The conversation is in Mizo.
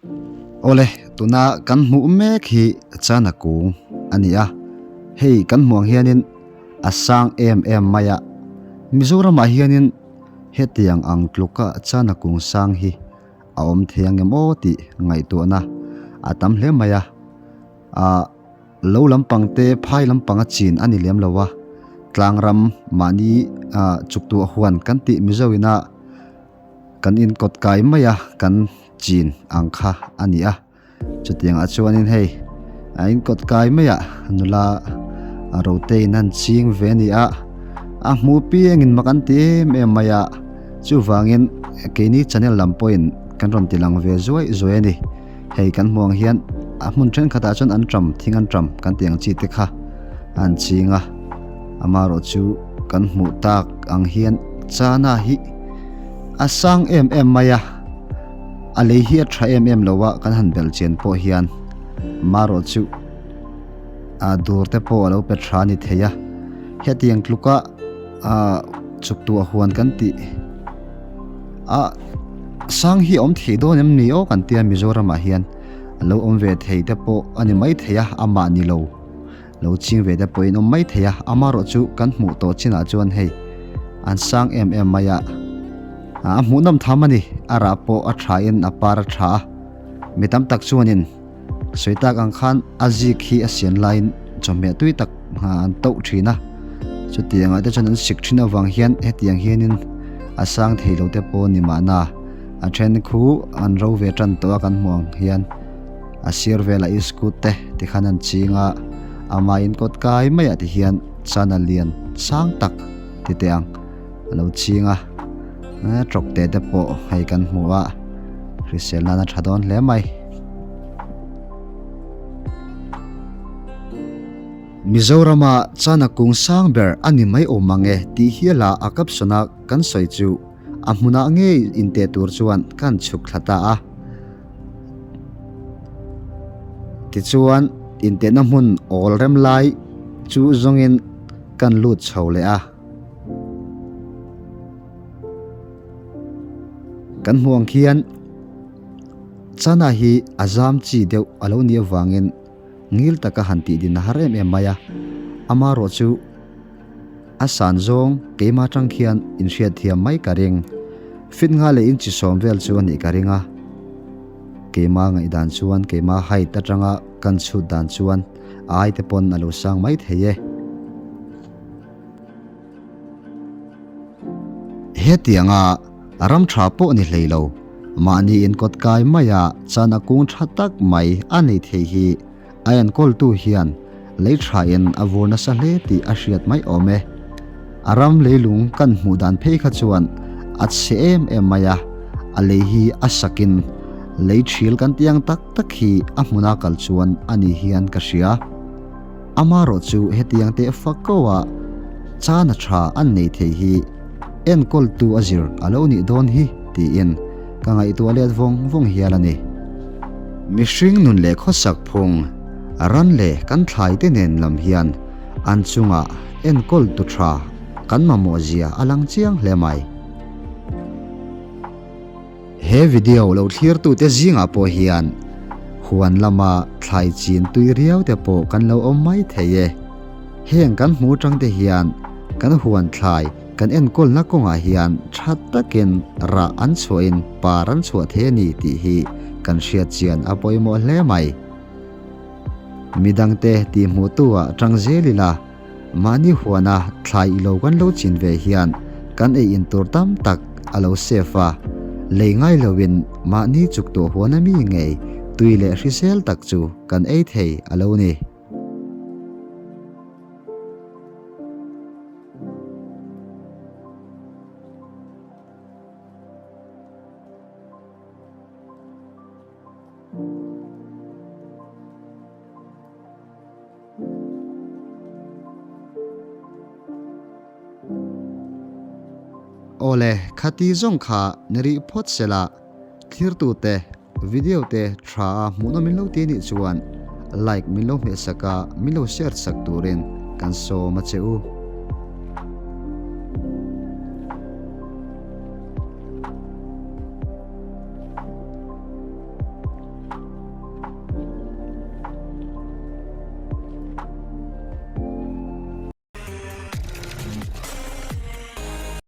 Awle, tuna kan hmuh mek hi chana kung a ni a, hei kan hmuh ang hianin a sang em em mai a, Mizoramah hianin hetiang ang tluka chana kung sang hi a awm thei ang em aw tih ngaihtuahna a tam hle mai a, ah lo lampang te phai lampang a chin a ni lem lo a, tlangram mahni ah chuktuah huan kan tih Mizo ina kan inkawt kai mai a kan chin ang kha a ni a chutiangah chuanin hei a inkawt kai maiah nula a rote in an ching ve a ni a a hmuh piangin mak an ti em em mai a chuvangin keini channel lam pawhin kan rawn ti lang ve zuai zuai a ni hei kan hmuh ang hian a hmun thenkhatah chuan an ṭam thing an ṭam kan tih ang chi te kha an ching a amaherawh chu kan hmuh tak ang hian chana hi a sang em em mai a a lei hi a tha em em lo a kan han belh chian pawh hian marawh chu a dur te pawh a lo pe tha a ni thei a hetiang tluka ah chuk tuah huan kan tih a sang hi a awm thei dawn em ni aw kan tia Mizoramah hian a lo awm ve thei te pawh a ni maithei a amah ni lo. Lo ching ve te pawhin awm mai thei a, amaherawhchu kan hmuh tawh chinah chuan hei an sang em em mai a, a hmuhnawm tham a ni, a rah pawh a tha in a par a tha a, mi tam tak chuanin sawi tak ang khan a zik hi a sian laiin chawhmeh tui tak an toh thin a, chutiangah te chuan an sik thin avang hian hetiang hianin a sang thei lo te pawh ni mahna a then khu an ro ve tan tawh a kan hmuh ang hian. A sir velah iskut te tikhan an ching a, amah in kawt kai maiah ti hian chana lian sang tak ti teh ang a lo ching a, tawk te te pawh hei kan hmu a, hrisel nan a tha dawn hle mai. Mizorama chana kung sang ber a ni mai awm ang e tih hiala a caption a kan sawi chu a hmunah ngei inteh tur chuan kan chhuk thla ta a. Tichuan, intehna hmun awl rem lai chu zawngin kan lut chho leh a. Kan hmuh ang khian Chana hi a zam chi deuh a lo nih avangin ngil taka han tih din a har em em mai a. Amaherawh chu A san zawng keimah atang khian inhriatthiam mai ka ring. Fit nga leh inchi sawm vel chu a nih ka ring a. Keimah ngaihdan chuan keimah height atanga kan chhut dan chuan a ai te pawn a lo sang mai thei e. Hetianga ram tha pawh ni hlei lo, mahni inkawt kai maia chan a kung tha tak mai a nei thei hi A enkawltu hian lei thain a vur nasa hle tih a hriat mai awm e. A ram leilung kan hmuh dan phei kha chuan a chhe em em mai a, a lei hi a sakin lei thil kan tih ang tak tak hi a hmuna kal chuan a ni hian ka hria. Amaherawh chu hetiang teh fak ko a chana tha an nei thei hi enkawltu a zir a lo nih dawn hi tiin ka ngaihtuah let vawng vawng hial a ni. Mihring nun leh khawsak phung, ran leh kan thlai te nen lam hian an chungah enkawl tu tha kan mamawh zia a lang chiang hle mai. He video lo thlir tute zingah pawh hian huan lama thlai chin tui riau te pawh kan lo awm mai thei e. Heng kan hmu tang te hian kan huan thlai kan enkawlna kawngah hian tha takin rah an chhuahin par an chhuah thei a ni tih hi kan hriat chian a pawimawh hle mai. Midangte tih hmuhtu ah tang zel ila mahni huana thlai ilo kan lo chin ve hian kan ei in tur tam tak a lo save a, lei ngai loin mahni chuk tawh huana mi ngei tui leh hrisel tak chu kan ei thei a lo ni. Awle, khati zawng kha ni rih phawt sela, thlirtute video te tha a hmuhnawm min lo ti anih chuan like min lo hmehsak a, min lo share sak turin kan sawm a che u.